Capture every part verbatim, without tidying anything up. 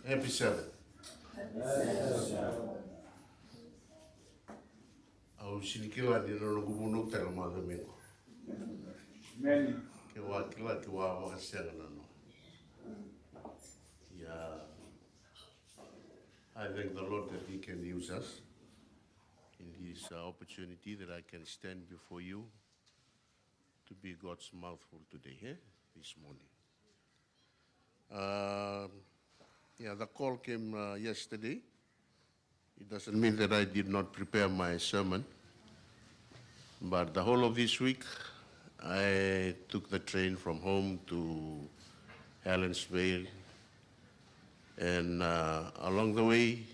Happy Sabbath. Au sini kila ni na noqu vunau tale mada me qo. Amen. Ke wa kila, ke wa vakasega na no. Yeah. I thank the Lord that He can use us in this, uh, opportunity that I can stand before you to be God's mouthful today, eh? This morning. Um, yeah, the call came, uh, yesterday. It doesn't mean that I did not prepare my sermon, but the whole of this week, I took the train from home to Helensvale, and, uh, along the way,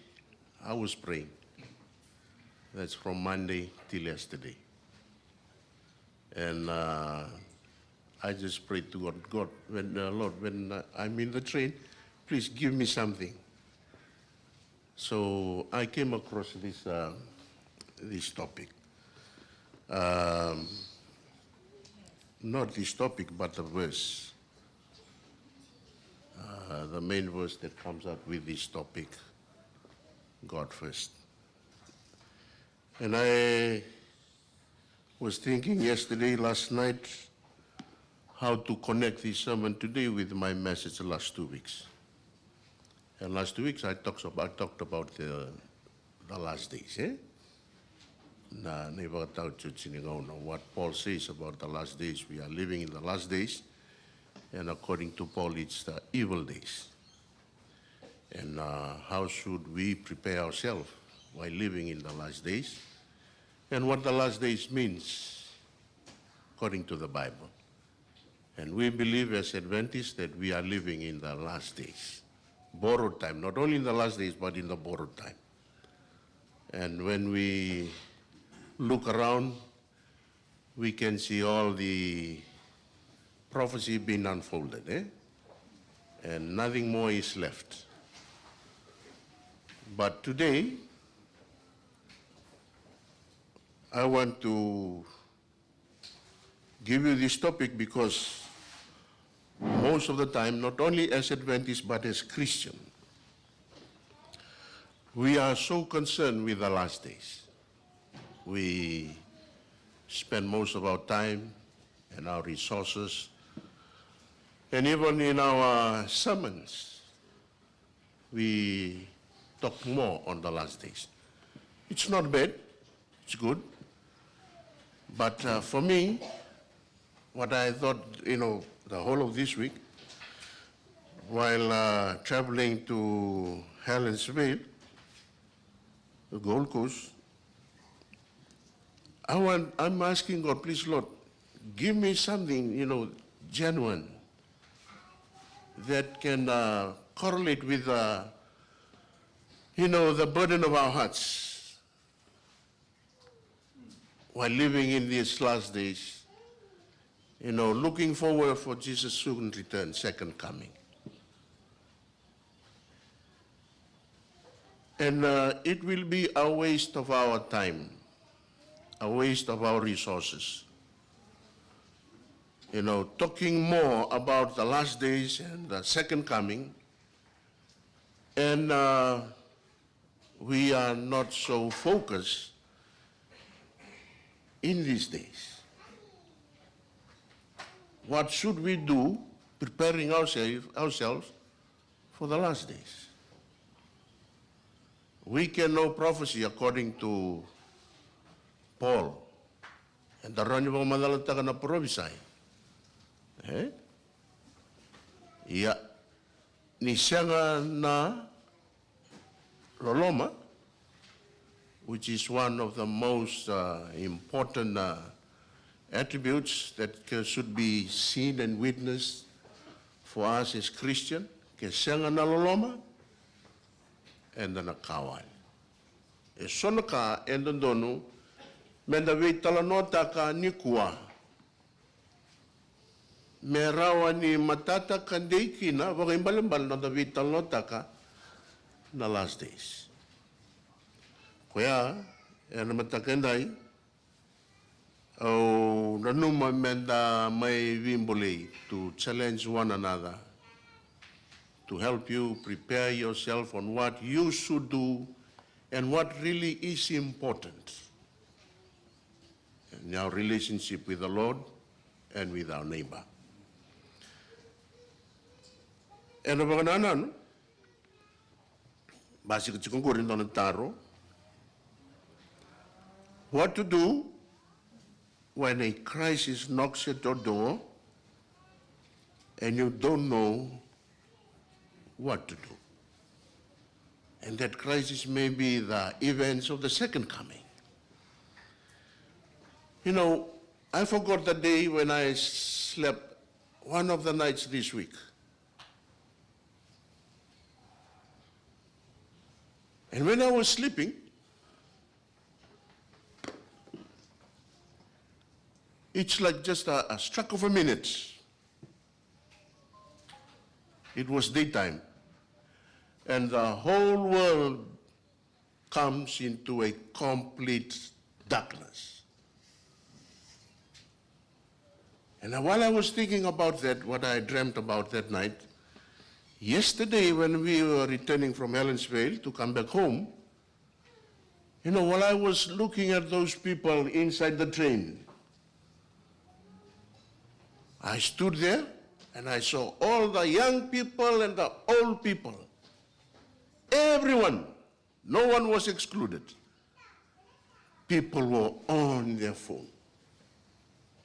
I was praying. That's from Monday till yesterday. And, uh, I just prayed to God, "God, when, uh, Lord, when, uh, I'm in the train, please give me something." So I came across this, uh, this topic. Um, not this topic, but the verse. Uh, the main verse that comes out with this topic, God first. And I was thinking yesterday, last night, how to connect this sermon today with my message last two weeks. And last two weeks I talked about, I talked about the, the last days, eh? Na, na ivakataotioti ni gauna, what Paul says about the last days. We are living in the last days, and according to Paul, it's the evil days. And, uh, how should we prepare ourselves while living in the last days? And what the last days means according to the Bible. And we believe as Adventists that we are living in the last days. Borrowed time, not only in the last days, but in the borrowed time. And when we look around, we can see all the prophecy being unfolded, eh? And nothing more is left. But today, I want to give you this topic because most of the time, not only as Adventists, but as Christian, we are so concerned with the last days. We spend most of our time and our resources, and even in our sermons, we talk more on the last days. It's not bad, it's good. But, uh, for me, what I thought, you know, the whole of this week, while, uh, traveling to Helensvale, the Gold Coast, I want, I'm asking God, "Please, Lord, give me something, you know, genuine that can, uh, correlate with, uh, you know, the burden of our hearts while living in these last days, you know, looking forward for Jesus' soon return, second coming." And, uh, it will be a waste of our time, a waste of our resources. You know, talking more about the last days and the second coming, and, uh, we are not so focused in these days. What should we do preparing ourselves, ourselves for the last days? We can know prophecy according to Paul. Eda rawa ni vakamacalataka na parofisai. Eh? Ia, ni sega na loloma, which is one of the most, uh, important, uh, attributes that ca-, should be seen and witnessed for us as Christian. Ke sega na loloma, eda na ka wale. E so na ka e dodonu meda veitalanoataka nikua, me rawa ni matata ka dei kina, vakaibalebale na noda veitalanoataka na last days. Koya, ena mataka edai, au nanuma meda mai veibolei, to challenge one another. to help you prepare yourself on what you should do and what really is important in our relationship with the Lord and with our neighbor. Ena vakanananu, basika tiko qori dua na taro. What to do when a crisis knocks at your door and you don't know what to do? And that crisis may be the events of the second coming. You know, I forgot the day when I slept one of the nights this week. And when I was sleeping, it's like just a, a stroke of a minute. It was daytime. And the whole world comes into a complete darkness. And while I was thinking about that, what I dreamt about that night, yesterday when we were returning from Helensvale to come back home, you know, while I was looking at those people inside the train, I stood there and I saw all the young people and the old people. Everyone, no one was excluded. People were on their phone.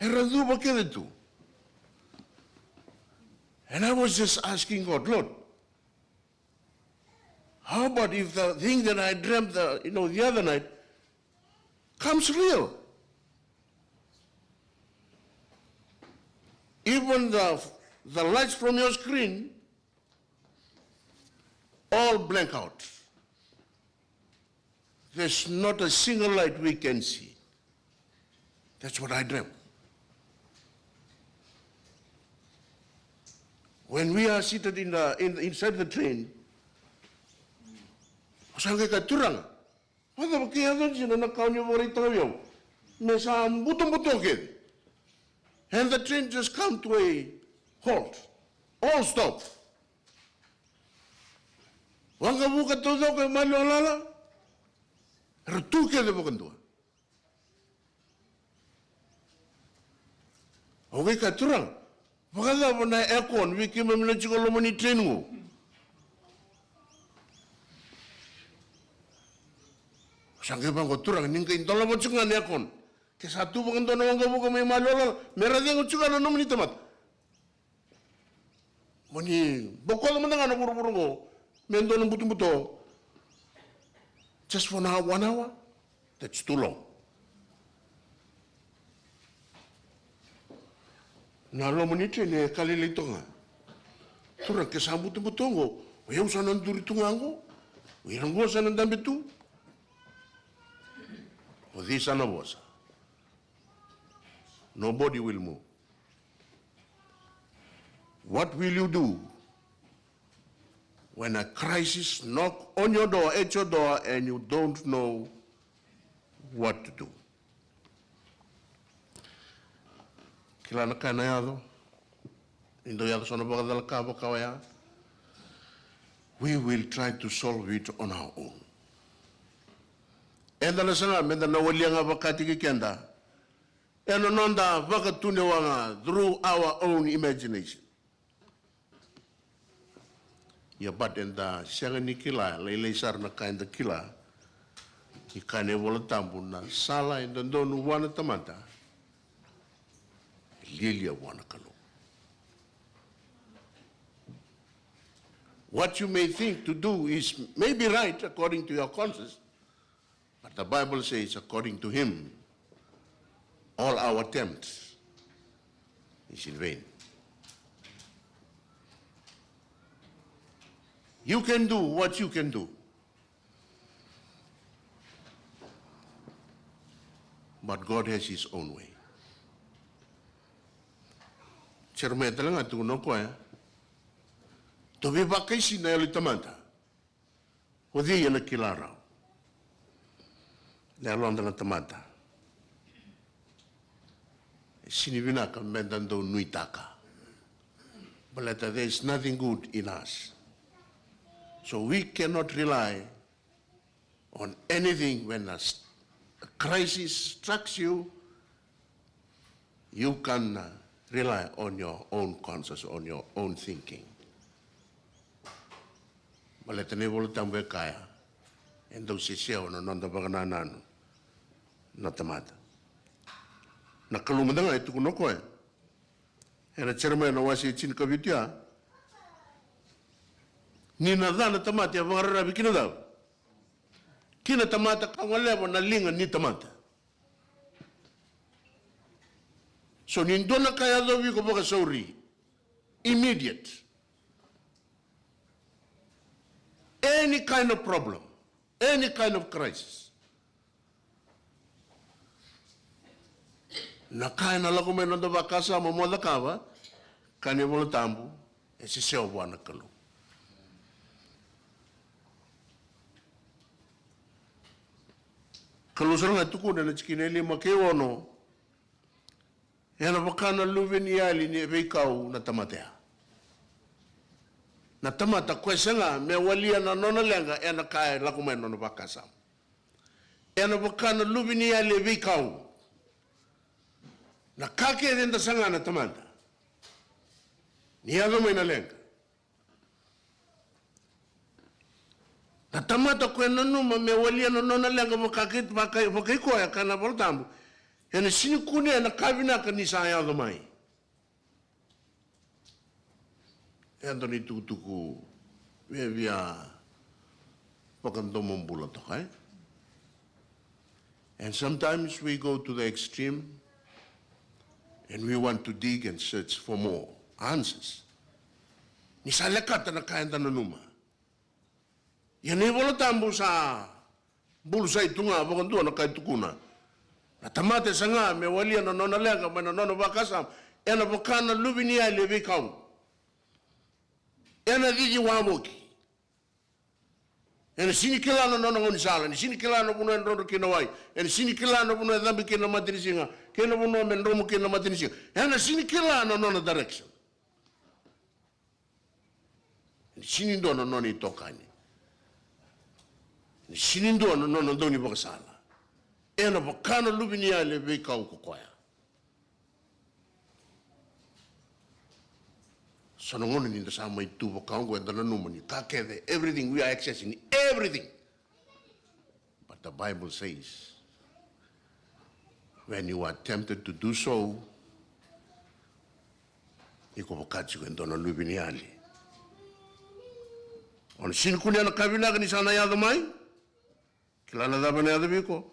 Era cuva kece tu. And I was just asking God, Lord, how about if the thing that I dreamt, the, you know, the other night comes real? Even the, the lights from your screen all blank out. There's not a single light we can see. That's what I dreamt. When we are seated in the, in, inside the train, o sa qai kaya, Turaga, vakacava ke yaco dina na ka o ni vakaraitaka vei au? Me sa butobuto kece. And the train just come to a halt. All stop. Waqavuka taucoko e maliwa lala, era tu kece vakadua. Au qai kaya, Turaga, vakacava na aircon vei keimami na tiko loma ni train qo? Sa qai vaqo, Turaga, ni qai dolava tiko ga na aircon. Ke sa tu vakadua na waqavuka mai maliwa lala, me ra cegu tiko ga na nomuni tamata. Mo ni bokoca mada ga na vuravura oqo me dua na butobuto. Just for now, one hour, that's too long. Na loma ni train e ka lailai toka ga. Turaga, ke sa butobuto oqo, o yau sa na duri tu ga oqo, o ira oqo sa na dabe tu. O cei sa na vosa? Nobody will move. What will you do when a crisis knock on your door, at your door, and you don't know what to do? Kila na ka na yaco, ni dau yaco so na vakacalaka vaka oya. We will try to solve it on our own. Eda na saga meda na walia ga vakataki keda ena noda vakatulewa ga through our own imagination. Ia but eda sega ni kila, lailai sara na ka eda kila. Ni kaya na iVola Tabu, na sala e dodonu vua na tamata e lialia vua na Kalou. What you may think to do is maybe right according to your conscience, but the Bible says, according to him, all our attempts is in vain. You can do what you can do, but God has his own way. Jeremaia tale ga tukuna o koya, tou veivakaisini na yalo i tamata. O cei ena kila rawa? Na yaloda na tamata e sini vinaka meda dau nuitaka. Baleta there is nothing good in us. So we cannot rely on anything. When a s-, a crisis strikes you, you can, uh, rely on your own conscience, on your own thinking. Baleta na iVola Tabu e kaya, e dau sesea na noda vakanananu na tamata. Na Kalou mada ga e tukuna o koya ena Jeremaia na wase e tinikavitu ya, ni na ca na tamata e vakararavi ki na cava? Ki na tamata, ka goleva na liga ni tamata. So ni dua na ka e yacovi iko, vakasauri, immediate. Any kind of problem, any kind of crisis. Na ka ena lako mai na noda vakasama mo cakava, kaya na iVola Tabu, e sesea vua na Kalou. Kalou sara ga e tukuna ena tikina e lima kei ono, ena vaka na luve ni yali ni veikau na tamata ya. Na tamata koya sega me walia na nona leqa ena ka e lako mai na nona vakasama. Ena vaka na luve ni yali e veikau. Na ka kece eda saga na tamata, ni yaco mai na leqa. Na tamata koya nanuma me walia na nona leqa vaka kei, vaka, vakaikoya, kaya na iVola Tabu, ena sega ni kunea na ka vinaka ni sa yaco mai. E dua na itukutuku via, via vakadomobula toka, e? And sometimes we go to the extreme and we want to dig and search for more answers. Ni sa lekata na ka eda nanuma. Ia na iVola Tabu sa bulusai tu ga vakadua na ka e tukuna. Na tamata e saga me walia na nona leqa mai na nona vakasama, ena vaka na luve ni yali e veikau. Ena cici wavoki. Ena sega ni kila na nona gaunisala, ena sega ni kila na vanua e drodro kina na wai, ena sega ni kila na vanua e cabe kina na matanisiga, kei na vanua me dromu kina na matanisiga. Ena sega ni kila na nona direction. Ena sega ni dua na nona itokani. Ena sega ni dua na nona daunivakasala. Ena vaka na luve ni yali e veikau ko koya. So na gauna ni da sa mai tu vaka oqo, eda nanuma ni ka kece, everything, we are accessing everything. But the Bible says, when you are tempted to do so, iko vaka tiko e dua na luve ni yali. O na sega ni kunea na ka vinaka ni sa na yaco mai. Kila na cava ena yaco vei iko?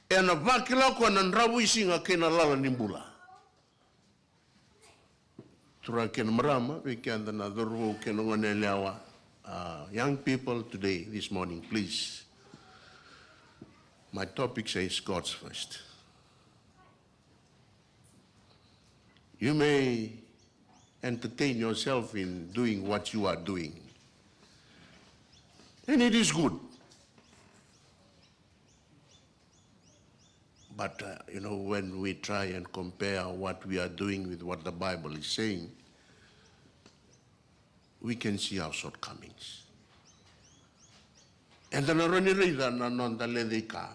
Ena vakila o koya na dravuisiga kei na lala ni bula. Turaga kei na marama, vei keda na cauravou kei na goneyalewa, uh, young people today, this morning, please. My topic says God's first. You may entertain yourself in doing what you are doing. And it is good. But, uh, you know, when we try and compare what we are doing with what the Bible is saying, we can see our shortcomings. Eda na rawa ni raica na noda lecaika.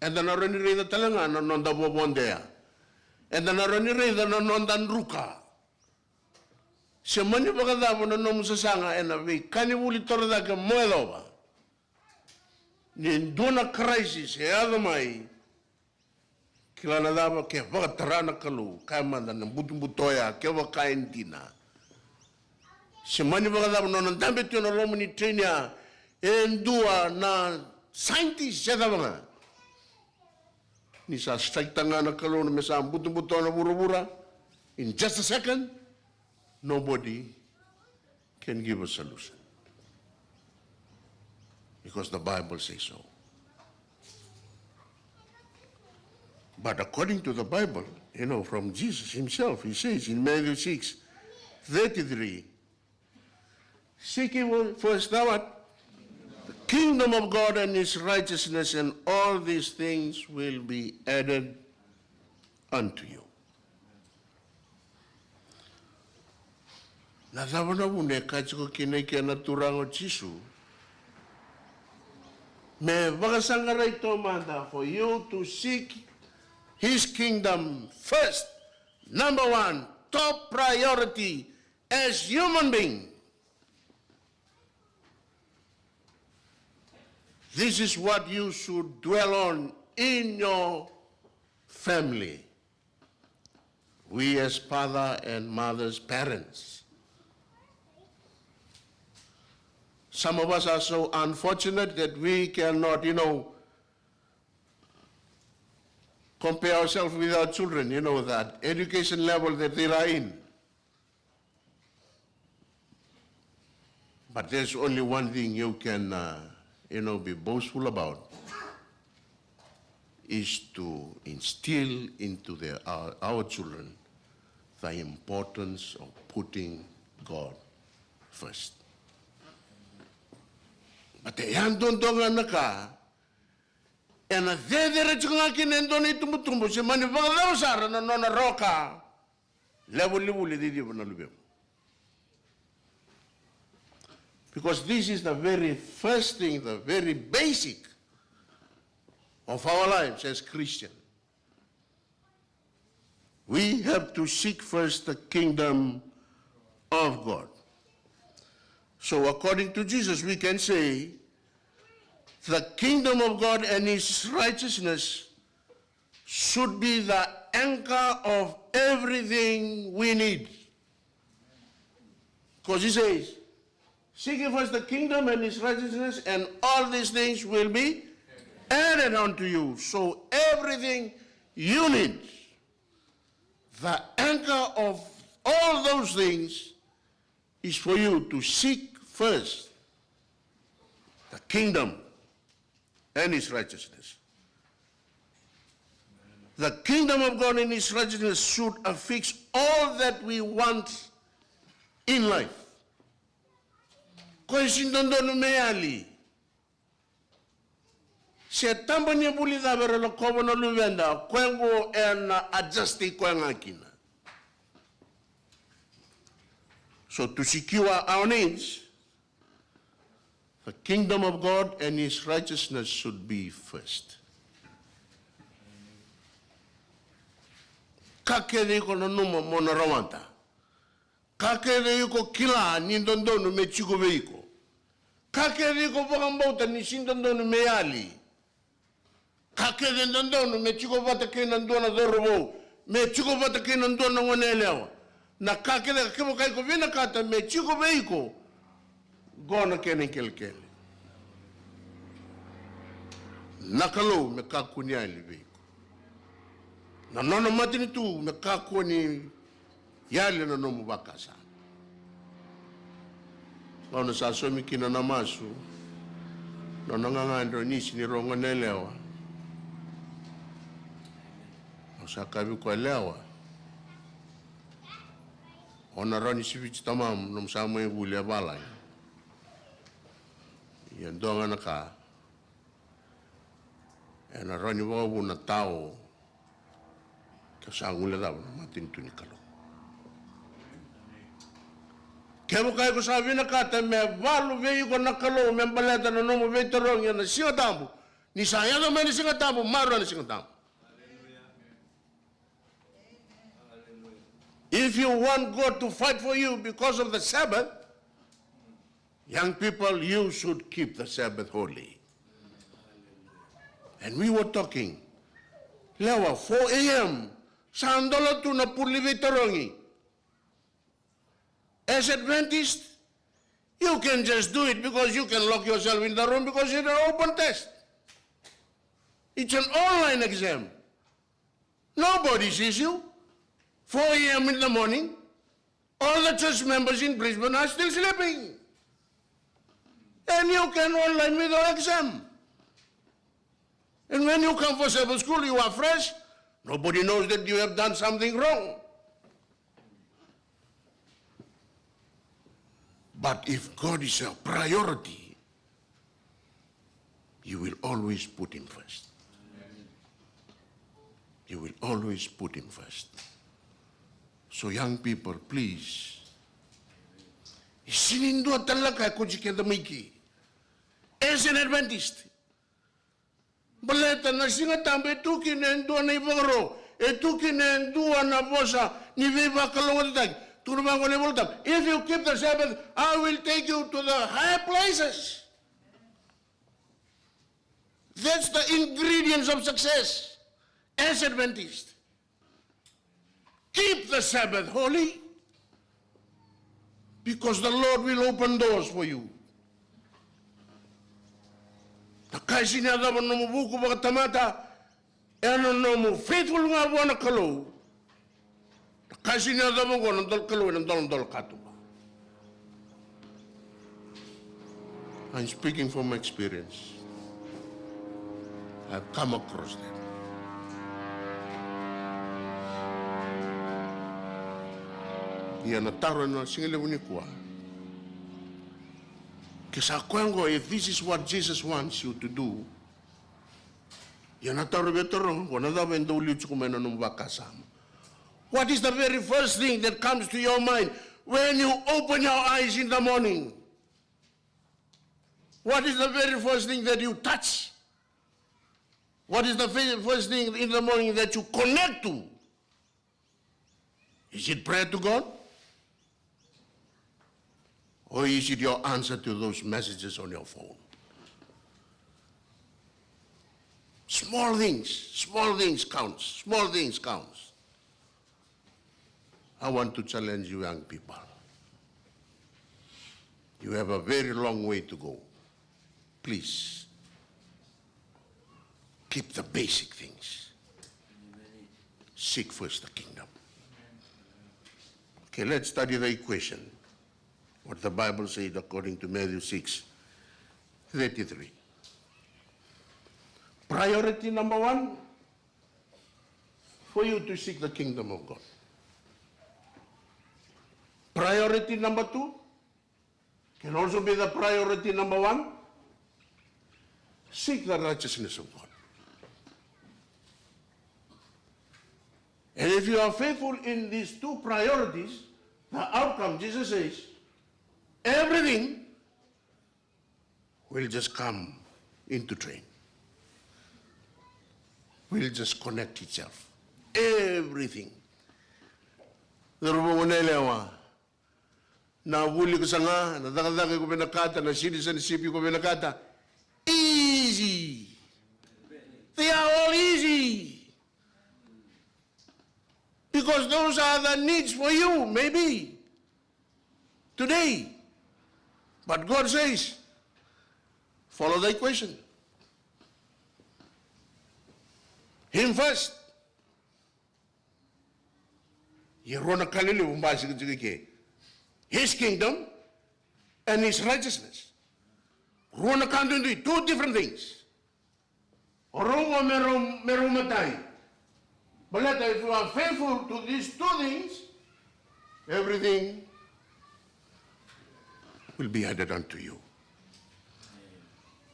Eda na rawa ni raica tale ga na noda vovodea. Eda na rawa ni raica na noda druka. Se mani vakacava na nomu sasaga ena veika ni vuli torocake mo yacova. Ni dua na crisis e yaco mai, kila na cava, ke vakatara na Kalou, kaya mada na butobuto ya, kevaka e dina. Se mani vakacava na nona dabe tu ena loma ni train ya, e dua na scientist se cava ga. Ni sa strike-taka ga na Kalou me sa butobuto na vuravura, in just a second, nobody can give a solution. Because the Bible says so. But according to the Bible, you know, from Jesus himself, he says in Matthew six thirty-three, "Seek ye first the what? The kingdom of God and his righteousness, and all these things will be added unto you." Na cava na vuna e kaya tiko kina na Turaga o Jisu? Me vakasaqarai taumada, for you to seek his kingdom first. Number one, top priority as human being. This is what you should dwell on in your family. We as father and mothers, parents, some of us are so unfortunate that we cannot, you know, compare ourselves with our children, you know, that education level that they are in. But there's only one thing you can, uh, you know, be boastful about, is to instill into the, our, our children the importance of putting God first. But e yadudua ga na ka, ena cecere tiko ga kina e dua na itubutubu, se mani vakacava sara na nona rawa ka, levu ni vuli ciciva na luvemu. Because this is the very first thing, the very basic of our lives as Christian. We have to seek first the kingdom of God. So according to Jesus, we can say the kingdom of God and his righteousness should be the anchor of everything we need. Because he says, "Seek ye first the kingdom and his righteousness, and all these things will be added unto you." So everything you need, the anchor of all those things, is for you to seek first the kingdom and his righteousness. The kingdom of God and his righteousness should affix all that we want in life. Koya e sega ni dodonu me yali, se taba ni vuli cava era lakova na luveda, koya qo ena adjust-i koya ga kina. So to secure our needs, the kingdom of God and his righteousness should be first. Ka kece iko nanuma mo na rawata, ka kece iko kila ni dodonu me tiko vei iko, ka kece iko vakabauta ni sega ni dodonu me yali, ka kece dodonu me tiko vata kei na dua na cauravou, me tiko vata kei na dua na goneyalewa, na ka kece, kevaka iko vinakata me tiko vei iko, qo na kena ikelekele. Na Kalou me kakua ni yali vei iko. Na nona matanitu me kakua ni yali na nomu vakasama. Gauna sa saumi kina na masu, nona gagadre o Nisi ni rau goneyalewa. Au sa kaya vei koya, "Lewa, o na rawa ni siviti tamamu, nomu sa mai vuli e valagi. Ia dua ga na ka, ena rawa ni vakavuna tao ke sa guilecava na matanitu ni Kalou." Kevaka iko sa vinakata me valu vei iko na Kalou me baleta na nomu veitarogi ena Siga Tabu, ni sa yaco mai na Siga Tabu, maroroya na Siga Tabu. If you want God to fight for you because of the Sabbath, young people, you should keep the Sabbath holy. And we were talking, lewa, four a.m. sa dola tu na pulu ni veitarogi. As Adventist, you can just do it because you can lock yourself in the room because it's an open test. It's an online exam. Nobody sees you. Four a.m. in the morning, all the church members in Brisbane are still sleeping. And you can online with your exam. And when you come for Sabbath school, you are fresh. Nobody knows that you have done something wrong. But if God is your priority, you will always put him first. You will always put him first. So young people, please. E sega ni dua tale na ka e kauti keda mai ke. As an Adventist, Baleta na Siga Tabu e tu kina e dua na ivakaro, e tu kina e dua na vosa ni veivakalougatataki. Tukuna vaqo na iVolatabu, "If you keep the Sabbath, I will take you to the high places." That's the ingredients of success as Adventist. Keep the Sabbath holy, because the Lord will open doors for you. Na ka e sini yacova na nomu vuku vakatamata, ena nomu faithful ga vua na Kalou. Na ka e sini yacova oqo na dol-, Kalou ena doladola katuba. I'm speaking from experience. I've come across them. Ia na taro ena siga levu nikua, ke sa koya oqo, if this is what Jesus wants you to do, ia na taro vei taro oqo, na cava e dau liu tiko mai na nomu vakasama? What is the very first thing that comes to your mind when you open your eyes in the morning? What is the very first thing that you touch? What is the very first thing in the morning that you connect to? Is it prayer to God? Or is it your answer to those messages on your phone? Small things, small things counts, small things counts. I want to challenge you young people. You have a very long way to go. Please, keep the basic things. Seek first the kingdom. Okay, let's study the equation. What the Bible said according to Matthew six thirty-three. Priority number one, for you to seek the kingdom of God. Priority number two can also be the priority number one. Seek the righteousness of God. And if you are faithful in these two priorities, the outcome, Jesus says, everything will just come into train. Will just connect itself. Everything. Cauravou, goneyalewa, na vuli ko saga, na cakacaka iko vinakata, na citizenship iko vinakata. Easy. They are all easy. Because those are the needs for you, maybe. Today. But God says, follow the equation. Him first. Ia rua na ka lelevu basika tiko i ke. His kingdom and his righteousness. Rua na ka duidui, two different things. O rau qo me rau, me rau matai. Baleta if you are faithful to these two things, everything will be added unto you.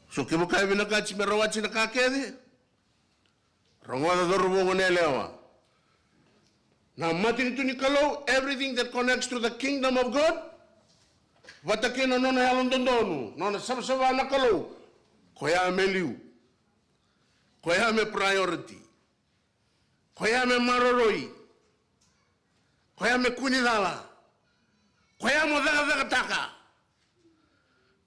So kevaka e vinakati me rawati na ka kece, rogoca cauravou, goneyalewa. Na matanitu ni Kalou, everything that connects to the kingdom of God, vata kei na nona yalododonu, nona savasava na Kalou, koya me liu. Koya me priority. Koya me maroroi. Koya me kua ni cala. Koya mo cakacakataka.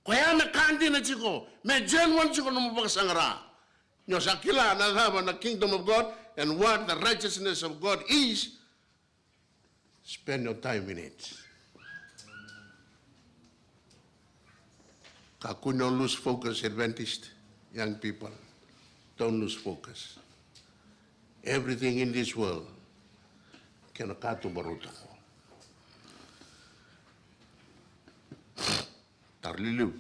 Koya me ka dina tiko, me genuine tiko nomu vakasaqara. Ni o sa kila na cava na kingdom of God and what the righteousness of God is, spend your time in it. Kakua ni o lose focus, Adventist young people. Don't lose focus. Everything in this world kena katuba rauta qo. Taro lelevu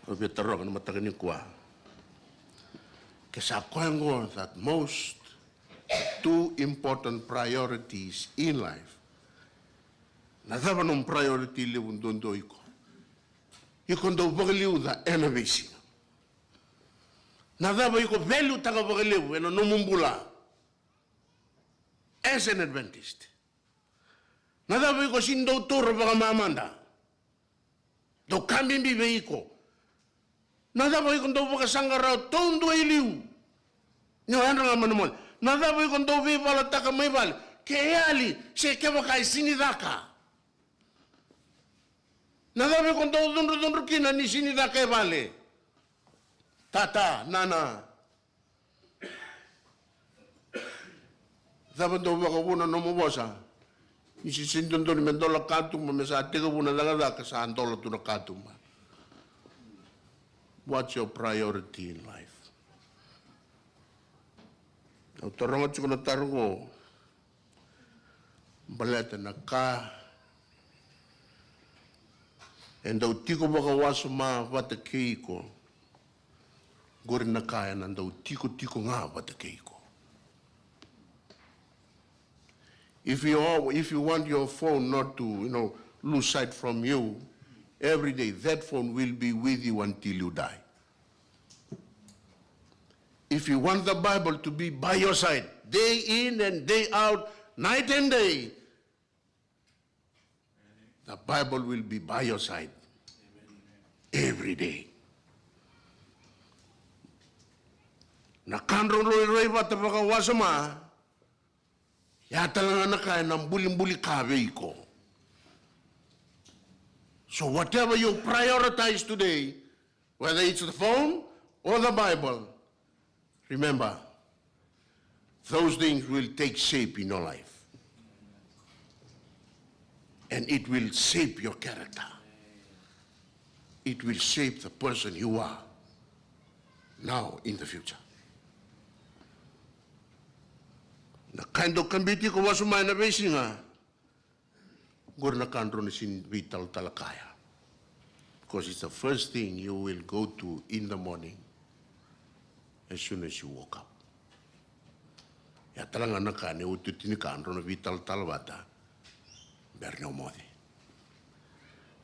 au via taroga na mataka nikua. Ke sa koya qo that most two important priorities in life, na cava nomu priority levu duadua iko? Iko dau vakaliuca ena veisiga. Na cava iko valuetaka vakalevu ena nomu bula as an Adventist? Na cava iko sini dau taura vakamamada? Dau ka bibi vei iko. Na cava iko dau vakasaqara taudua i liu ni o yadra ga mai na moce? Na cava iko dau veivalataka mai vale ke yali se kevaka e sini caka? Na cava iko dau cudrucudru kina ni sini caka e vale? Tata, nana. Cava dau vakavuna nomu vosa? Ni sisini dodonu me dola katuba, me sa tekivu na cakacaka sa dola tu na katuba. What's your priority in life? Au taroga tiko na taro qo. Baleta na ka e dau tiko vakawasoma vata kei iko, qori na ka ena dau tikotiko ga vata kei iko. If you are, if you want your phone not to, you know, lose sight from you, every day that phone will be with you until you die. If you want the Bible to be by your side, day in and day out, night and day, the Bible will be by your side every day. Na ka drau rairai vata vakawasoma, ya tale ga na ka ena bulibuli ka vei iko. So whatever you prioritize today, whether it's the phone or the Bible, remember, those things will take shape in your life. And it will shape your character. It will shape the person you are now in the future. Na ka e dau kabiti iko wasoma ena veisiga, qori na ka drau na sini veitalatala kaya. Because it's the first thing you will go to in the morning as soon as you woke up. Ya tale ga na ka ni otioti ni ka drau na veitalatala vata bera ni o moce.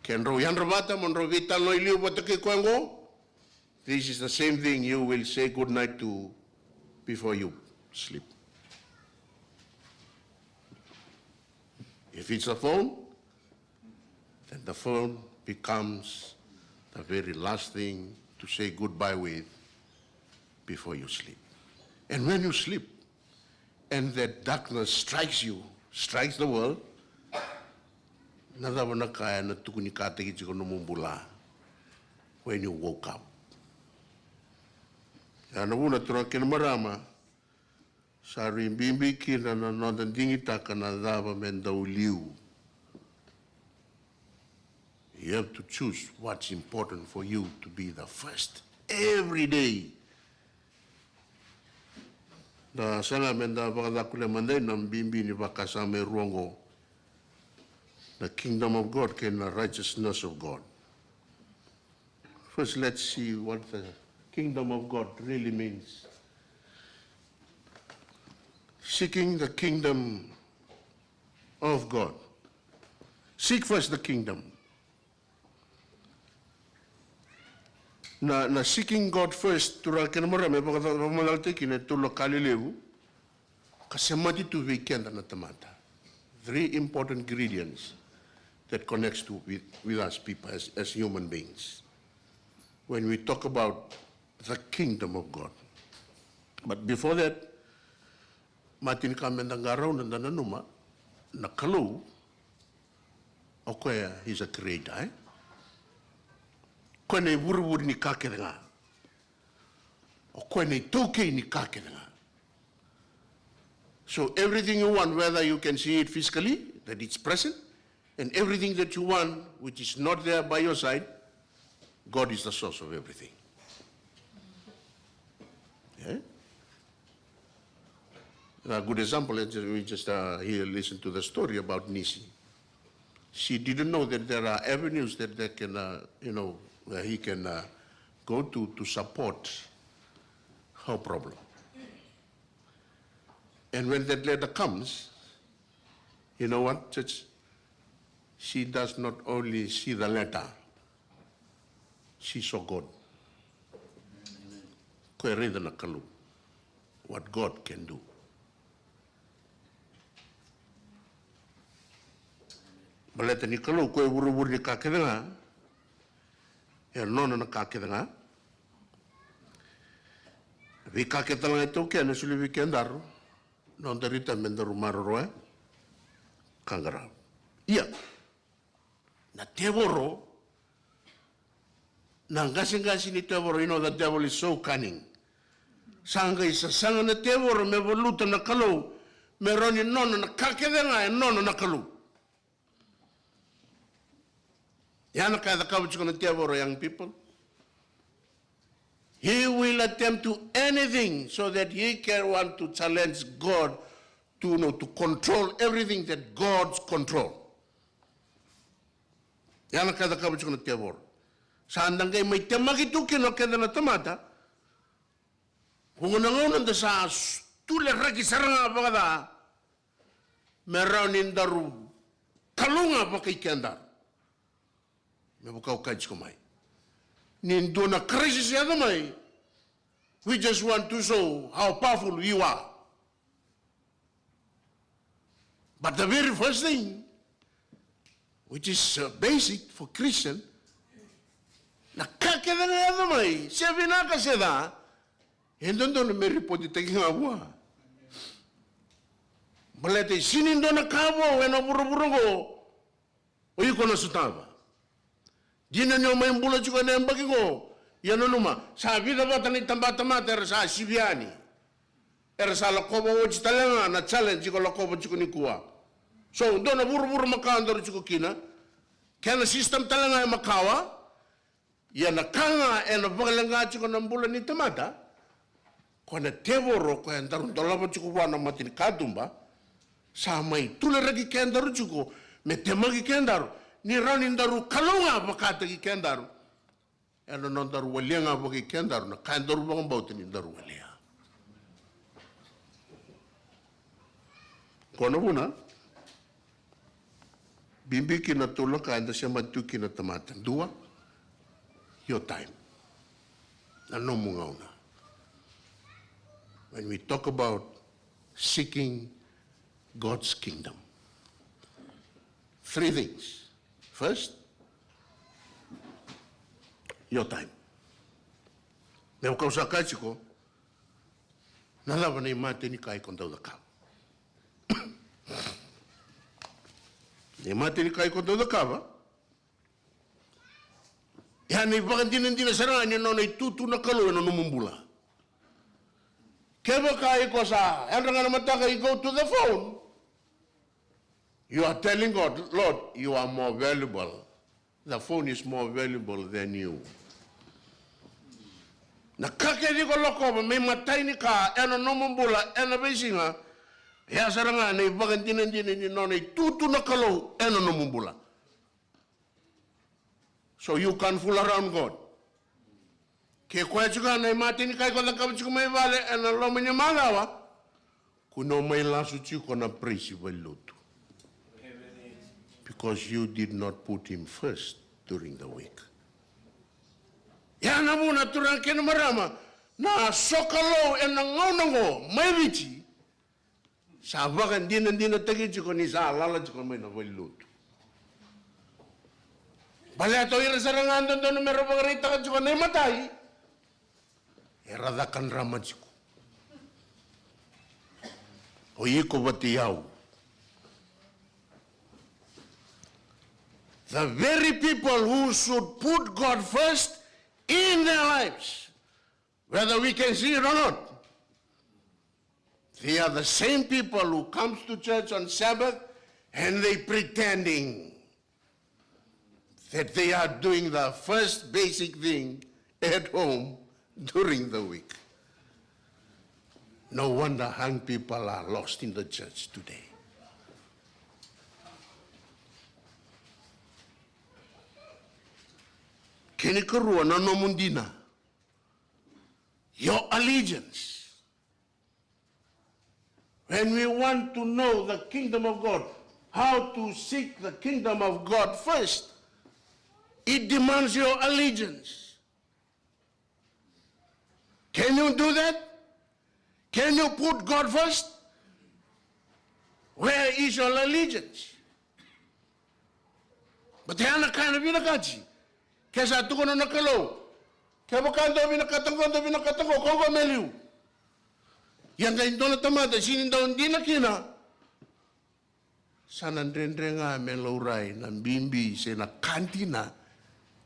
Ke drau yadra vata mo drau veitalanoa i liu vata kei koya qo, this is the same thing you will say good night to before you sleep. If it's a phone, then the phone becomes the very last thing to say goodbye with before you sleep. And when you sleep, and that darkness strikes you, strikes the world, na cava na ka ena tukunikataki tiko nomu bula when you woke up? Ya na vuna, turaga kei na marama, sa rui bibi kina na noda digitaka na cava me dau liu. You have to choose what's important for you to be the first every day. Da saga me da vakacakulea mada na bibi ni vakasama e rua oqo, the kingdom of God kei na righteousness of God. First, let's see what the kingdom of God really means. Seeking the kingdom of God. Seek first the kingdom. Na, na seeking God first, turaga kei na marama, e vakamacalataki kina e tolu na ka lelevu ka semati tu vei keda na tamata. Three important ingredients that connects to with, with us people as, as human beings when we talk about the kingdom of God. But before that, matinika me da qarauna, da nanuma na Kalou, o koya is a creator, e? Koya na ivurevure ni ka kece ga. O koya na itaukei ni ka kece ga. So everything you want, whether you can see it physically, that it's present, and everything that you want, which is not there by your side, God is the source of everything. Yeah? A good example, we just uh, here listen to the story about Nisi. She didn't know that there are avenues that they can, uh, you know, where he can uh, go to to support her problem. And when that letter comes, you know what, church? She does not only see the letter, she saw God. Koya e raica na Kalou, what God can do. Baleta ni Kalou koya e vurevure ni ka kece ga, e nona na ka kece ga, Veika kece tale ga e taukena e soli vei kedaru, noda rai me daru maroroya ka qarava. Ia, na tevoro, na qaseqase ni tevoro, you know, the devil is so cunning. Sa qai sasaga na tevoro me valuta na Kalou, me rawa ni nona na ka kece ga e nona na Kalou. Ia na ka e cakava tiko na tevoro, young people. He will attempt to anything so that he can want to challenge God to, you know, to control everything that God's control. Ia na ka e cakava tiko na tevoro. Sa da qai mai temaki tu kina o keda na tamata. Vuqa na gauna da sa s-, tuleraki sara ga vakaca me rawa ni daru kalou ga vakai kedaru. Me vaka au kaya tiko mai, ni dua na crisis e yaco mai, we just want to show how powerful you are. But the very first thing, which is, uh, basic for Christian, na ka kece ga e yaco mai, se vinaka se ca, e dodonu me ripotitaki ga vua. Baleta e sega ni dua na ka vou ena vuravura oqo o iko na sotava. Dina ni o mai bula tiko ena yabaki qo, ia nanuma, sa vica vata na itabatamata era sa sivi yani. Era sa lakova oti tale ga na challenge iko lakova tiko nikua. So, dua na vuravura makawa daru tiko kina, kena system tale ga e makawa. Ia na ka ga ena vakaleqa tiko na bula ni tamata, ko na tevoro, ko e daru dolava tiko vua na mata ni katuba, sa mai tuleraki kedaru tiko me temaki kedaru, ni rawa ni daru kalou ga vakataki kedaru. Ena nodaru walia ga vakai kedaru na ka edaru vakabauta ni daru walia. Ko na vuna bibi kina na tolu na ka eda sema tu kina na tamata. Dua, your time. Na nomu gauna. When we talk about seeking God's kingdom, three things. First, your time. Me vaka au sa kaya tiko, na cava na imate ni ka iko dau cakava? Na imate ni ka iko dau cakava, ia na ivakadinadina sara ga ni nona itutu na Kalou ena nomu bula. Kevaka iko sa yadra ga na mataka, you go to the phone, you are telling God, "Lord, you are more valuable. The phone is more valuable than you." Na ka kece iko lakova me imatai ni ka ena nomu bula ena veisiga, ia sara ga na ivakadinadina ni nona itutu na Kalou ena nomu bula. So you can't fool around God. Ke koya tiko ga na imate ni ka iko cakava tiko mai vale ena loma ni macawa, kua ni o mai lasu tiko na praise i valenilotu. Because you did not put him first during the week. Ia na vuna, turaga kei na marama, na sokalou ena gauna oqo mai Viti, sa vakadinadinataki tiko ni sa lala tiko mai na valenilotu. Baleta o ira sara ga dodonu mera vakaraitaka tiko na imatai, era caka drama tiko. O iko vata kei au. The very people who should put God first in their lives, whether we can see it or not, they are the same people who comes to church on Sabbath and they pretending that they are doing the first basic thing at home during the week. No wonder young people are lost in the church today. Kena ikarua, na nomu dina. Your allegiance. When we want to know the kingdom of God, how to seek the kingdom of God first, it demands your allegiance. Can you do that? Can you put God first? Where is your allegiance? But e a na ka ena vinakati. Ke sa tukuna na Kalou, kevaka dou vinakata qo, dou vinakata qo, ko qo me liu. Ia qai dua na tamata sini dau dina kina, sa na dredre ga me laurai na bibi se na ka dina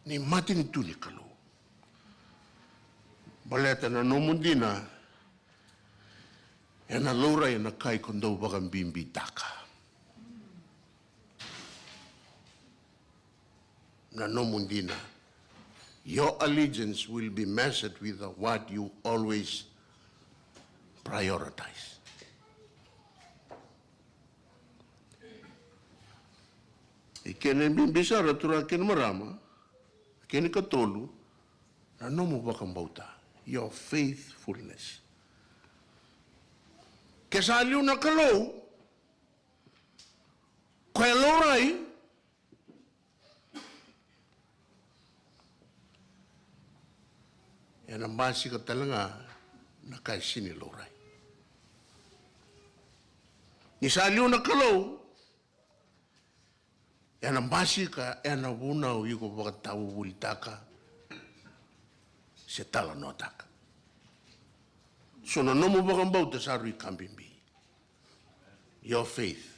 ni matanitu ni Kalou. Baleta na nomu dina ena laurai ena ka iko dau vakabibitaka. Na nomu dina. Your allegiance will be measured with what you always prioritize. I kena bibi sara, turaga kei na marama, kena ikatolu, na nomu vakabauta, your faithfulness. Ke sa liu na Kalou, koya e laurai, ena basika tale ga na ka e sini laurai. Ni sa liu na Kalou, ena basika ena vunau iko vakatavuvulitaka se talanoataka. So na nomu vakabauta sa rui ka bibi. Your faith.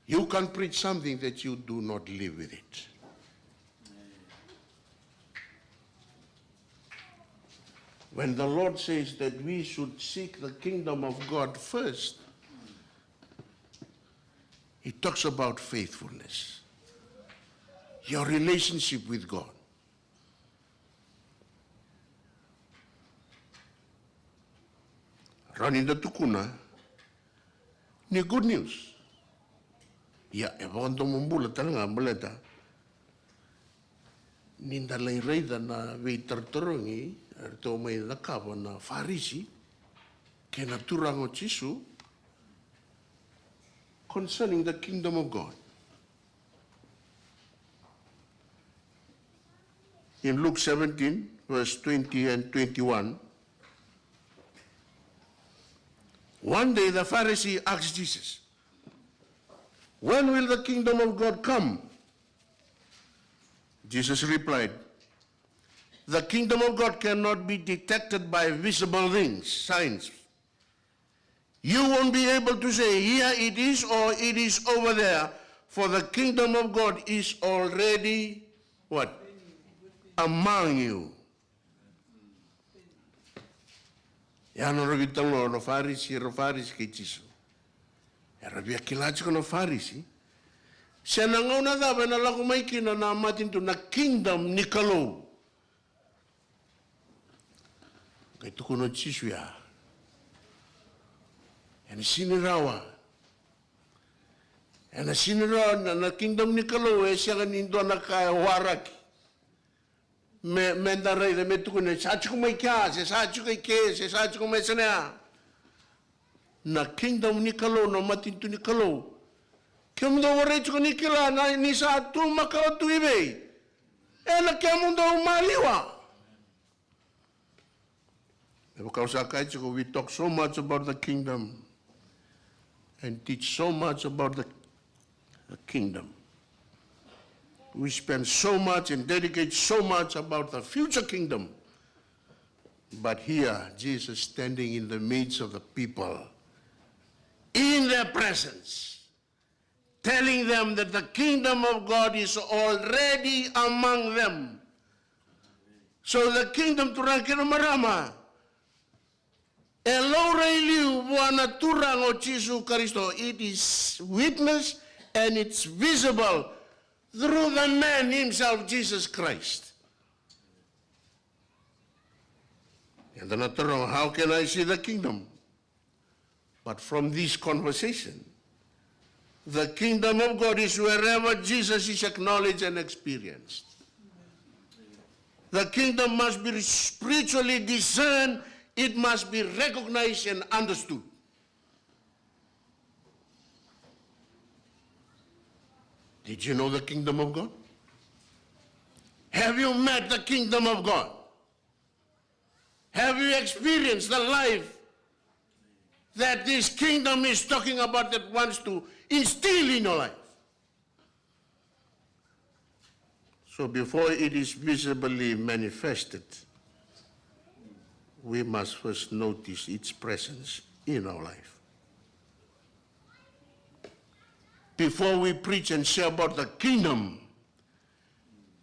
You can preach something that you do not live with it. When the Lord says that we should seek the kingdom of God first, He talks about faithfulness, your relationship with God. Rawa ni da tukuna ni good news. Ia, e vakadomobula tale ga baleta ni da lai raica na veitarotarogi eratou mai cakava na Farisi kei na Turaga o Jisu concerning the kingdom of God. In Luke seventeen, verse twenty and twenty-one, one day the Pharisee asked Jesus, "When will the kingdom of God come?" Jesus replied, "The kingdom of God cannot be detected by visible things, signs. You won't be able to say, 'Here it is,' or, 'It is over there,' for the kingdom of God is already" what? "Among you." Ia na nodra veitalanoa na Farisi, era Farisi kei Jisu. Era via kila tiko na Farisi se na gauna cava ena lako mai kina na matanitu, na kingdom ni Kalou. Qai tukuna o Jisu ya, ena sini rawa. Ena sini rawa, na, na kingdom ni Kalou e sega ni dua na ka e waraki me, me da raica, me tukuni sa tiko mai kea, se sa tiko i ke, se sa tiko mai sena ya. Na kingdom ni Kalou, na matanitu ni Kalou, kemudou vakaraica tiko ni kila na, ni sa tu makawa tu i vei? Ena kemudou maliwa. E vaka au sa kaya tiko, we talk so much about the kingdom and teach so much about the, the kingdom. We spend so much and dedicate so much about the future kingdom. But here, Jesus standing in the midst of the people, in their presence, telling them that the kingdom of God is already among them. So the kingdom, turaga kei na marama, e laurai liu vua na Turaga o Jisu Karisito. It is witnessed and it's visible through the man himself, Jesus Christ. Eda na taroga, how can I see the kingdom? But from this conversation, the kingdom of God is wherever Jesus is acknowledged and experienced. The kingdom must be spiritually discerned, it must be recognized and understood. Did you know the kingdom of God? Have you met the kingdom of God? Have you experienced the life that this kingdom is talking about, that wants to instill in your life? So before it is visibly manifested, we must first notice its presence in our life. Before we preach and share about the kingdom,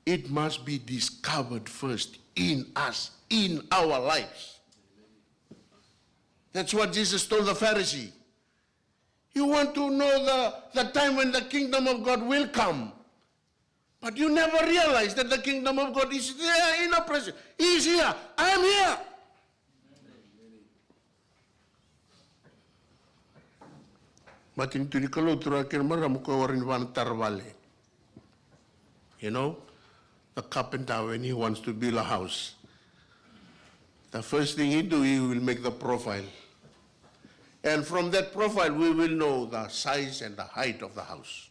it must be discovered first in us, in our lives. That's what Jesus told the Pharisee. You want to know the, the time when the kingdom of God will come. But you never realize that the kingdom of God is there in our presence. He is here. I am here. Matanitu ni Kalou, turaga kei na marama, ko wara ni vana taravale. You know, the carpenter, when he wants to build a house, the first thing he do, he will make the profile. And from that profile, we will know the size and the height of the house.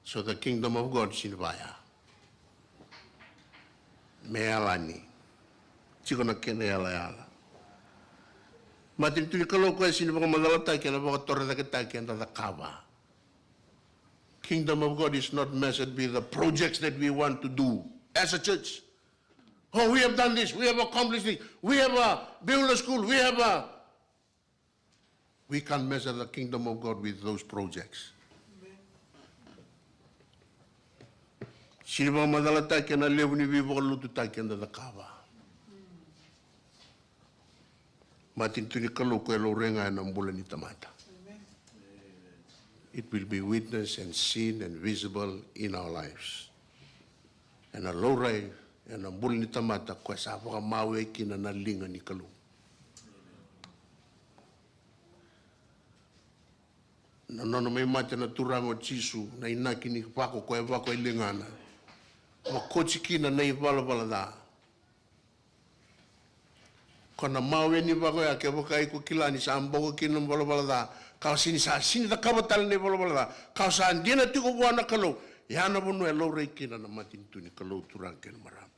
So the kingdom of God sini vaya me yalani. Tiko na kena yalayala. Matanitu ni Kalou, koya sini vakamacalataki ena vakatorocaketaki eda cakava. Kingdom of God is not measured by the projects that we want to do as a church. Oh, we have done this, we have accomplished this, we have a Beulah school, we have a We can measure the kingdom of God with those projects. Sini vakamacalataki ena levu ni veivakalotutaki eda cakava. Matanitu ni Kalou, ko e laurai ga ena bula ni tamata. It will be witnessed and seen and visible in our lives. Ena laurai ena bula ni tamata ko e sa vakamawe kina na liga ni Kalou. Na nona mai mate na Turaga o Jisu, na inaki ni vako ko e vako e ligana, vakoti kina na ivalavala ca. Ko na mawe ni vako ya, kevaka iko kila ni sa boko kina na valavala ca, ka o sini sa sini cakava tale na ivalavala ca, ka o sa dina tiko vua na Kalou. Ya na vanua e laurai kina na matanitu ni Kalou, turaga kei na marama.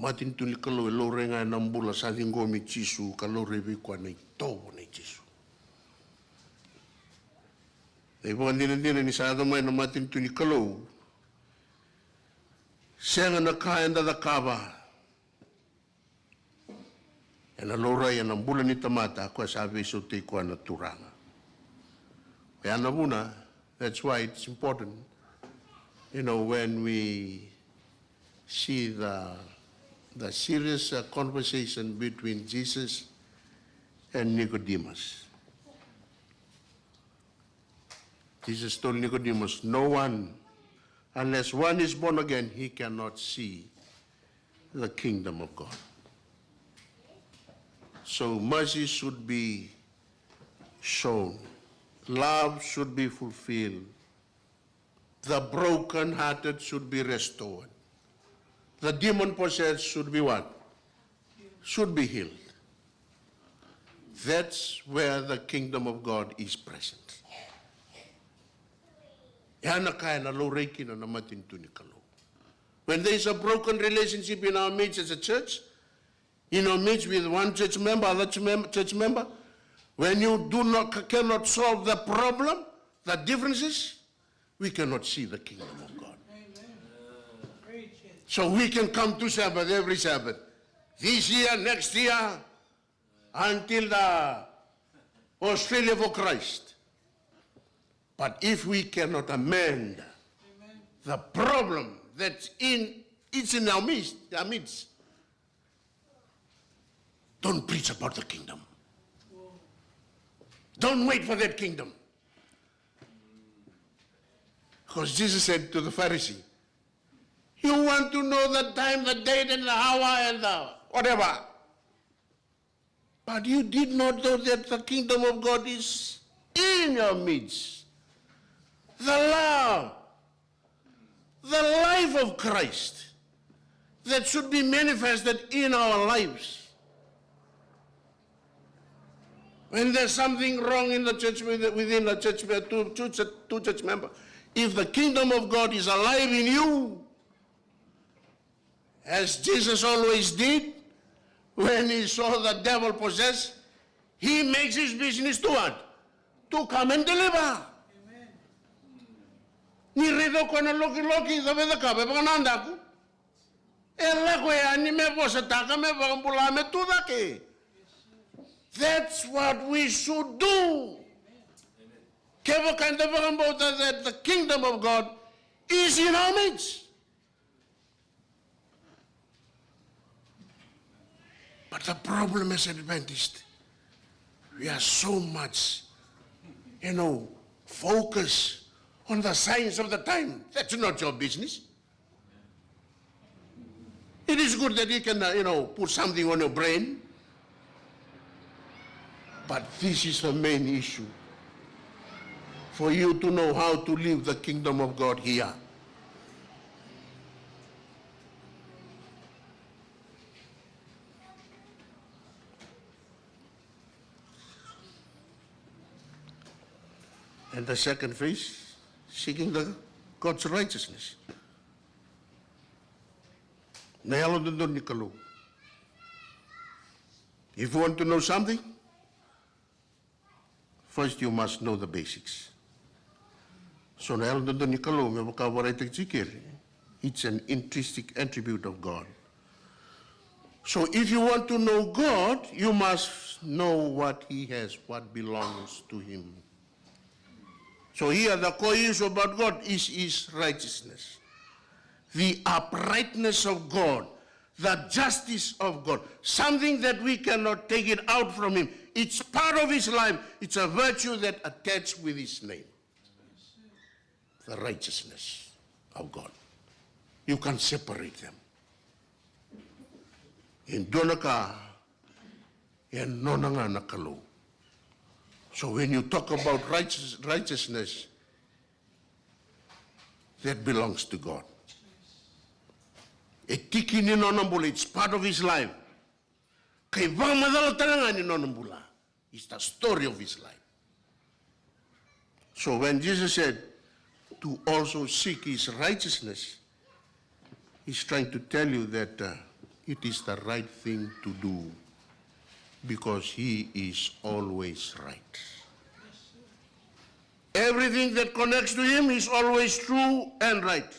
Matanitu ni Kalou e laurai ga ena bula sa ciqomi Jisu, ka laurai vei koya na itovo nei Jisu. Na ivakadinadina ni sa yaco mai na matanitu ni Kalou, sega na ka eda cakava ena laurai ena bula ni tamata ko e sa veisautaki koya na Turaga. Oya na vuna, that's why it's important, you know, when we see the, the serious, uh, conversation between Jesus and Nicodemus. Jesus told Nicodemus, "No one, unless one is born again, he cannot see the kingdom of God." So mercy should be shown. Love should be fulfilled. The broken-hearted should be restored. The demon-possessed should be what? Should be healed. That's where the kingdom of God is present. Ya na ka ena laurai kina na matanitu ni Kalou. When there is a broken relationship in our midst as a church, in our midst with one church member, other church mem-, church member, when you do not, cannot solve the problem, the differences, we cannot see the kingdom of God. So we can come to Sabbath every Sabbath, this year, next year, until the Australia for Christ. But if we cannot amend the problem that's in, it's in our midst, our midst, don't preach about the kingdom. Don't wait for that kingdom. Because Jesus said to the Pharisee, "You want to know the time, the date, and the hour, and the whatever. But you did not know that the kingdom of God is in your midst." The love, the life of Christ that should be manifested in our lives. When there's something wrong in the church, with-, within the church, two, two, two church member, if the kingdom of God is alive in you, as Jesus always did, when he saw the devil possessed, he makes his business to what? To come and deliver. Ni raica o koya na lokiloki, cava e cakava, e vakanadaku. E lako yani me vosataka, me vakabula, me tu cake. That's what we should do. Kevaka eda vakabauta that the kingdom of God is in our midst. But the problem as Adventist, we are so much, you know, focused on the signs of the time. That's not your business. It is good that you can, uh, you know, put something on your brain. But this is the main issue. For you to know how to live the kingdom of God here. And the second phase, seeking the God's righteousness. Na yalododonu ni Kalou. If you want to know something, first you must know the basics. So na yalododonu ni Kalou, me vaka vakaraitaki tiko keri, it's an intrinsic attribute of God. So if you want to know God, you must know what he has, what belongs to him. So here the core issue about God is his righteousness. The uprightness of God, the justice of God, something that we cannot take it out from him. It's part of his life. It's a virtue that attached with his name. The righteousness of God. You can't separate them. E dua na ka e nona ga na Kalou. So when you talk about righteous-, righteousness, that belongs to God. E tiki ni nona bula, it's part of his life. Ka ivakamacala tale ga ni nona bula. It's the story of his life. So when Jesus said to also seek his righteousness, he's trying to tell you that, uh, it is the right thing to do because he is always right. Everything that connects to him is always true and right.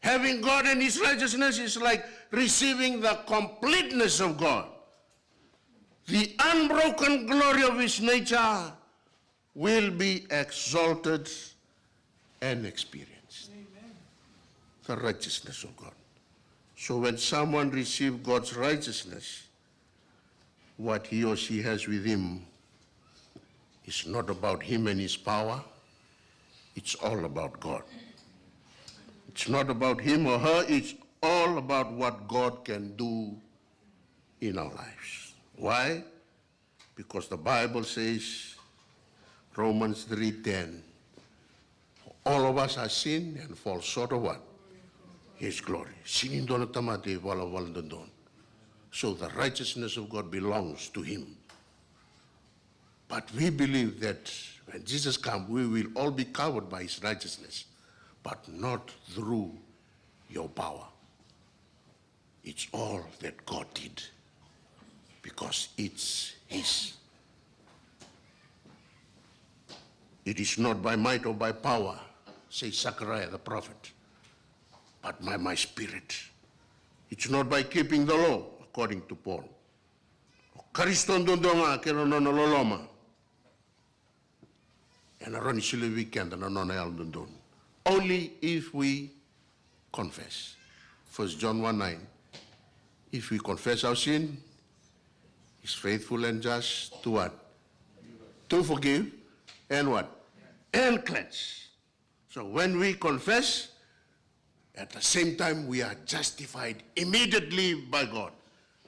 Having God and his righteousness is like receiving the completeness of God. The unbroken glory of his nature will be exalted and experienced. Amen. The righteousness of God. So when someone receives God's righteousness, what he or she has with him is not about him and his power. It's all about God. It's not about him or her. It's all about what God can do in our lives. Why? Because the Bible says, Romans three ten, all of us are sin and fall short of what? His glory. Sega ni dua na tamata e valavala dodonu. So the righteousness of God belongs to him. But we believe that when Jesus comes, we will all be covered by his righteousness, but not through your power. It's all that God did, because it's his. It is not by might or by power, says Zechariah the prophet, but by my spirit. It's not by keeping the law, according to Paul. O Karisito duadua ga kei na nona loloma. Ena rawa ni solia vei keda na nona yalododonu. Only if we confess. First John one nine. If we confess our sin, he's faithful and just to what? To forgive and what? And cleanse. So when we confess, at the same time, we are justified immediately by God.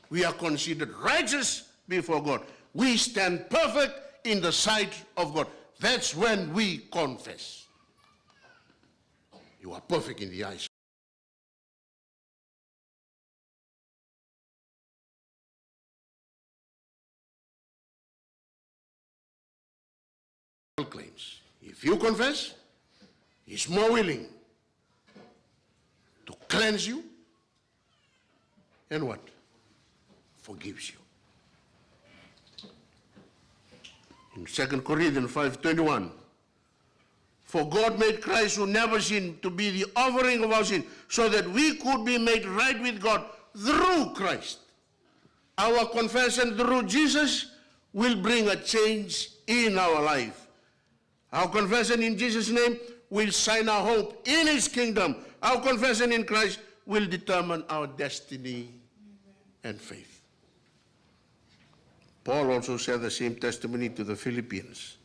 We are considered righteous before God. We stand perfect in the sight of God. That's when we confess. You are perfect in the eyes. Claims. If you confess, he's more willing to cleanse you and what? Forgives you. In Second Corinthians five twenty-one, For God made Christ, who never sinned, to be the offering of our sin, so that we could be made right with God through Christ. Our confession through Jesus will bring a change in our life. Our confession in Jesus' name will shine our hope in His kingdom. Our confession in Christ will determine our destiny and faith. Paul also shared the same testimony to the Philippians.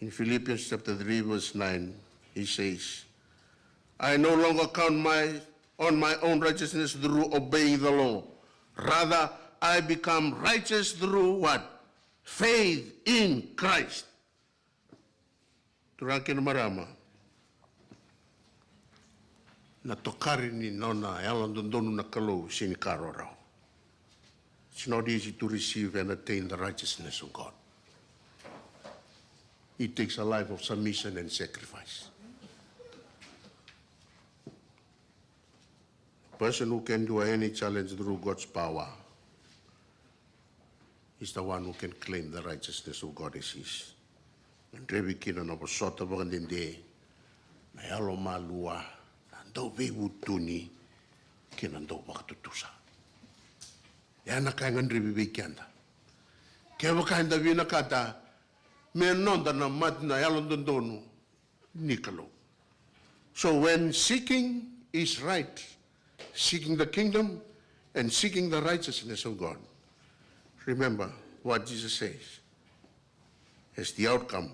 In Philippians chapter three, verse nine, he says, "I no longer count my, on my own righteousness through obeying the law. Rather, I become righteous through what? Faith in Christ." Turaga kei na marama, na tokari ni nona yalododonu na Kalou sega ni ka rawarawa. It's not easy to receive and attain the righteousness of God. It takes a life of submission and sacrifice. Person who can do any challenge through God's power is the one who can claim the righteousness of God as his. Na drevi kina na vosota vakadede, na yalomalua, na dauveivutuni, kei na dauvakatutusa. Ya na ka e gadrevi vei keda. Kevaka eda vinakata me noda na mate na yalododonu ni Kalou. So when seeking is right, seeking the kingdom and seeking the righteousness of God, remember what Jesus says as the outcome.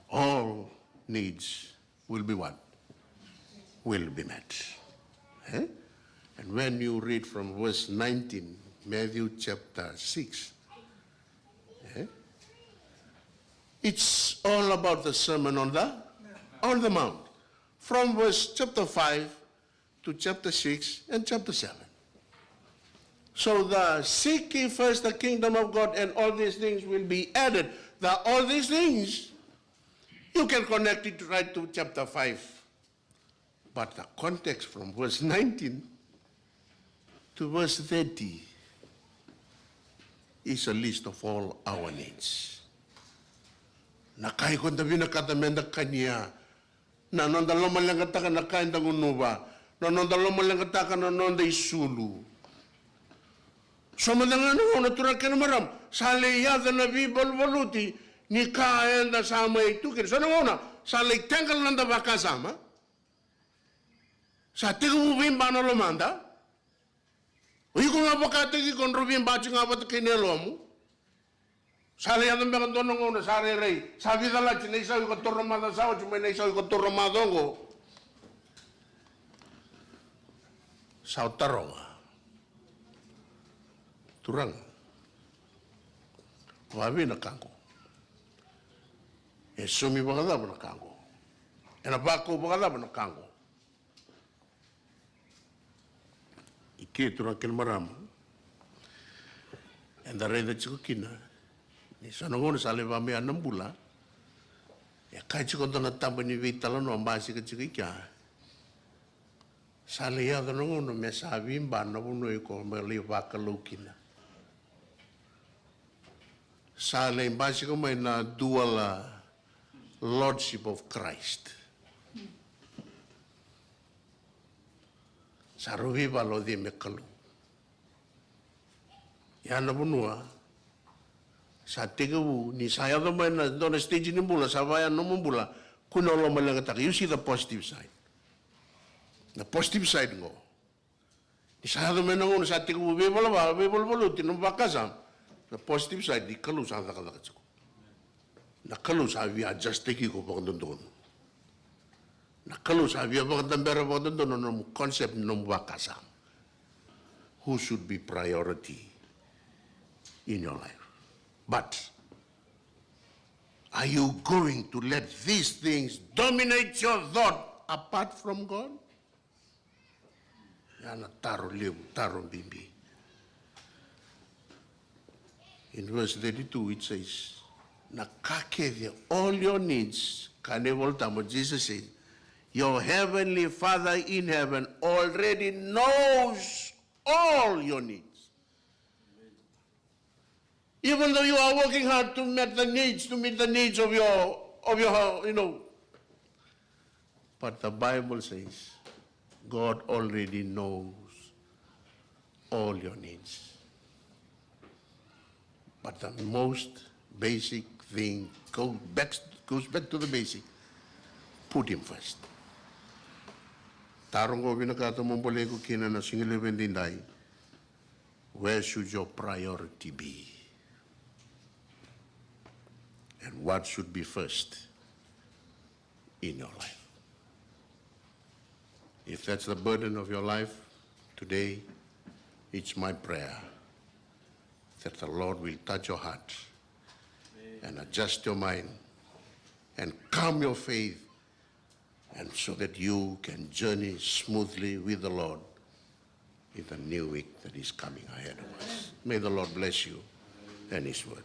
All needs will be what? Will be met. Eh? And when you read from verse nineteen, Matthew chapter six, eh? It's all about the Sermon on the, on the Mount. From verse chapter five to chapter six and chapter seven. So the seek ye first the kingdom of God and all these things will be added. The all these things, you can connect it right to chapter five. But the context from verse nineteen to verse thirty is a list of all our needs. Na ka iko da vinakata me da kania, na noda lomaleqataka na ka eda gunuva, na noda lomaleqataka na noda isulu. So mada ga na gauna, turaga kei na marama, sa lai yaco na veivaluvaluti ni ka eda sa mai tu kina. So na gauna sa lai teqela na noda vakasama. Sa tekivu veiba na lomada. O iko ga vakataki iko, drau veiba tiko ga vata kei na yalomu. Sa lai yaco beka dua na gauna sa rairai, sa veicalati na isau iko taura macawa sa oti mai na isau iko taura macawa oqo. Sa o taroga, turaga, vavei na ka oqo? E sumi vakacava na ka oqo? Ena vakau vakacava na ka oqo? I ke, turaga kei na marama, eda raica tiko kina ni so na gauna sa lai vamea na bula, e kaya tiko dua na taba ni veitalanoa basika tiko i kea. Sa lai yaco na gauna me sa veiba na vanua iko mai lai vakalou kina. Sa lai basika mai na dual, uh, lordship of Christ. Sa rau veivalu o cei me Kalou. Ia na vanua sa tekivu ni sa yaco mai na dua na stage ni bula, sa vaya nomu bula, kua ni lomaleqataka. You see the positive side. Na positive side qo. Ni sa yaco mai na gauna sa tekivu veivala, veivaluvaluti nomu vakasama. Na positive side ni Kalou sa cakacaka tiko. Na Kalou sa via adjust-taki iko vakadodonu. Na Kalou sa via vakadabera vakadodonu na nomu concept ni nomu vakasama. Who should be priority in your life? But are you going to let these things dominate your thought apart from God? Ya na taro levu, taro bibi. In verse thirty-two it says, na ka kece, all your needs, ka na iVolatabu, Jesus says, your heavenly Father in heaven already knows all your needs. Even though you are working hard to meet the needs, to meet the needs of your, of your, you know, but the Bible says God already knows all your needs. But the most basic thing go back, goes back to the basic. Put him first. Taro qo vinakata mo bolei iko kina na siga levu edaidai. Where should your priority be? And what should be first in your life? If that's the burden of your life today, it's my prayer that the Lord will touch your heart and adjust your mind and calm your faith, and so that you can journey smoothly with the Lord in the new week that is coming ahead of us. May the Lord bless you and His word.